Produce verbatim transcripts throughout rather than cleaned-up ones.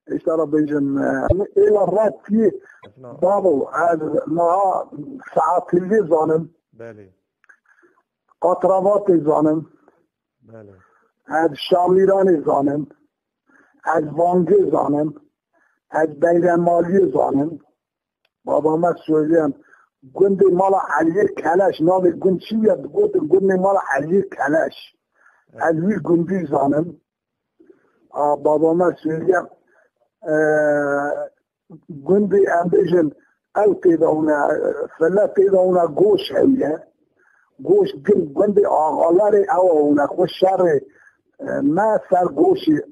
Îşte re bêjin, e, êla red kî, babo, ez niha saetiliyê zanim, Belê. Qatravatê zanim, Belê. Ez Şamîranê zanim, ez Vangê zanim, ez Beyremaliyê zanim. Baba me söyleyem, gundê mala Eliyê Keleş, navê gund çi ye? Digotin gundê mala Eliyê Keleş. Evet. Ez wî gundî zanim. A, baba me söyleyem, e, gundê em bêjin, ew tê de hûne, file tê de hûne, goş ew ye. Goş gund, gundê axalarê ew hûne, xwe şerê, e, me ser goşê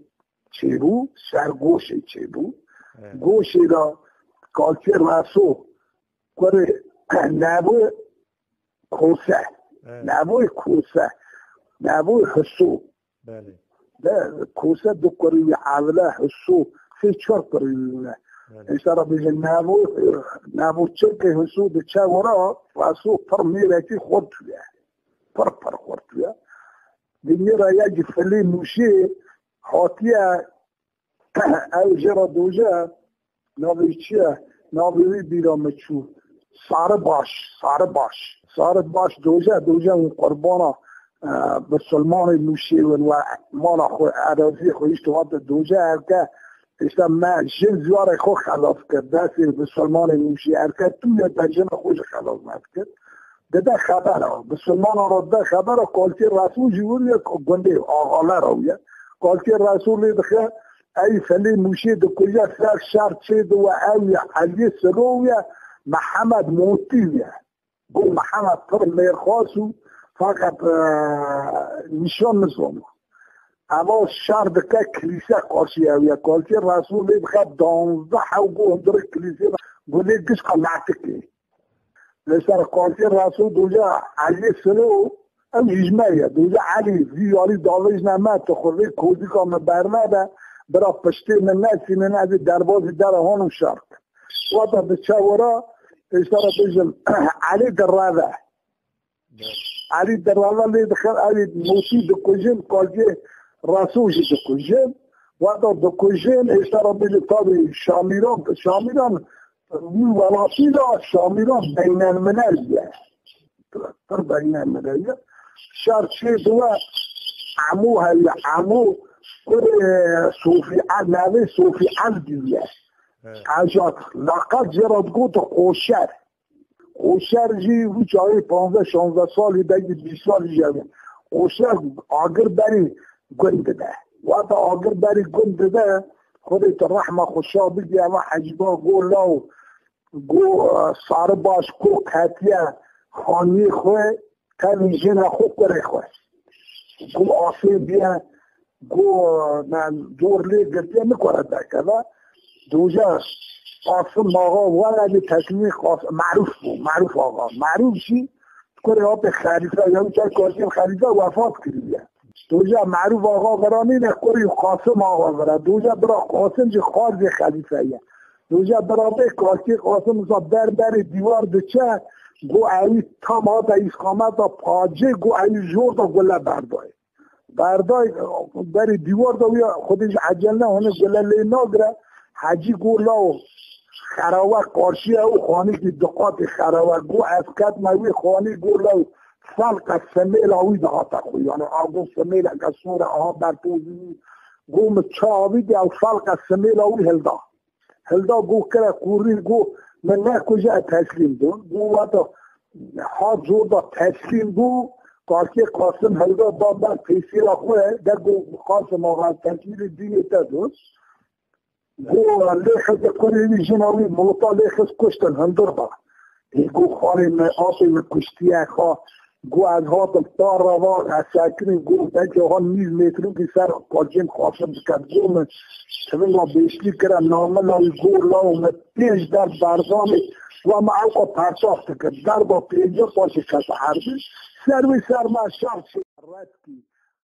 çêbû, ser goşê çêbû. Evet. Goşê de Kalkê Reso, kurê Neboyê Kose. Evet. Neboyê Kose. Neboyê Hiso. Belê. De Kose du kurî wî Evle, Hiso, sê çar kurî wî ne. Belê. Îşte re bêje Nebo, Nebo çirkê Hiso diçe wira, Reso pir mêrekî xurt ye. Pir pir xurt ye. Dinyê re yekî filê Mûşê hatiye, ew jê re doje, navê wî çi ye? Navê wî bîra min çû. Saribaş, Saribaş. Saribaş doje, doje hûn qurbana, e, bisilmanê Mûşê win we mala xwe, eraziyê xwe hişt hate doje, erke, îşte me jin ziyarê xwe xelas kir. Destê bisilmanê Mûşê erke tu ye, te jina xwe jî xelas nekir. Dide xebera, bisilmana re dide xebera, Kalkê Resul jî wir ye, gundê axaler ew ye. Kalkê Resul lê dixe, ey felê Mûşê dikuje, ser şer çê di we ew ye, Eliyê Silo ye, Mihemed Motî ye. Got Mihemed pir mêrxas û feqet, e, nîşan nizano. Eva şer dike kilîse qarşî ew ye. Kalkê Resul lê dixe danzdeh ew got hundirê kilîsê, got lê gişka metikê. Li ser Kalkê Resul doja Eliyê Silo, ew hîjme ye. Doja Elî, vî yalî davêjne me, tu xwe vê kozika min bernede, bira piştê min nesînin, ez ê derbazî dere han û şer kim. Wata diçe wira, êşte re bêjim, Elî direve. Elî direve lê dixin, ew ê Mûsî dikujin, Kalkê Resul jî dikujin. Wata dikujin, êşte re bêjim, tabî Şamîran, Şamîran Wî welatî de Şamîran beynelmilel ye. Pir beynelmilel ye. Şer çê diwe Emo heye, Emo kurê Sofî El, navê Sofî El diye. Evet. Ecad, laqab jê re digotin Qoşer. Qoşer jî wî çaxê panzdeh şanzdeh salî, belkî bîst salî jî hebe. Qoşer agir berî gund dibe. Wata agir berî gund dibe, Xwedê tu rehma xwe şa bigî, eva Hecîba go law, go, e, Saribaş go ketiye xaniyê xwe, tevî jina xwe, kurê xwe. Go asê biye, go, e, me zor lê girtiye, nikare derkeve. Doja Qasim Axa, wele lê teslîmê Qas-, Merûf bû, Merûf Axa. Merûf jî kurê apê Xelîfe, ya çar karşiyên Xelîfe wefat kiriye. Doja Merûf Axa vera nîne, kurê Qasim Axa vera. Doja bira Qasim jî xarzê Xelîfe ye. Doja bira vê karşiyê Qasim wisa ber berê dîwar diçe, go ewî tam hate îskameta pacê, go ewî jor da gule berdayê. Berdayê berê dîwar da wîya, Xwedê ji ecel ne, hûnê gule lê nagire. Hecî go law xerawe qarşiye û xanîkî du qatî xerawe. Go ez ketime wî xanî, go law felqe semêla wî dihate xwe. Yani a go semêleke sor e, aha berpozî wî. Go min çawa bî, ew felqe semêla wî hilda. Hilda go kire kûrî, go min nekuje, ez teslîm bûm. Go wata hat zor da teslîm bû. Karkê Qasim hilda da ber pêsîra xwe, de go Qasim Axa, ez teslîmê dînê te bûm. Go lê xist kurê wî, jina wî, mota lê xist, kuştin, hundir da. Ê go xalê min, apê min kuştiye, xa, go ez hatim ta reva, ez sekinîm, go belkî han nîv metrokî ser qacên Qasim diket. Go min çivinga bêşlî kire, namila wî, go law min pênc derb berdanê, wa min ewqa perçax dikir. Derba pêncî paşê kete erdî. Ser wî ser me şer çê red kî.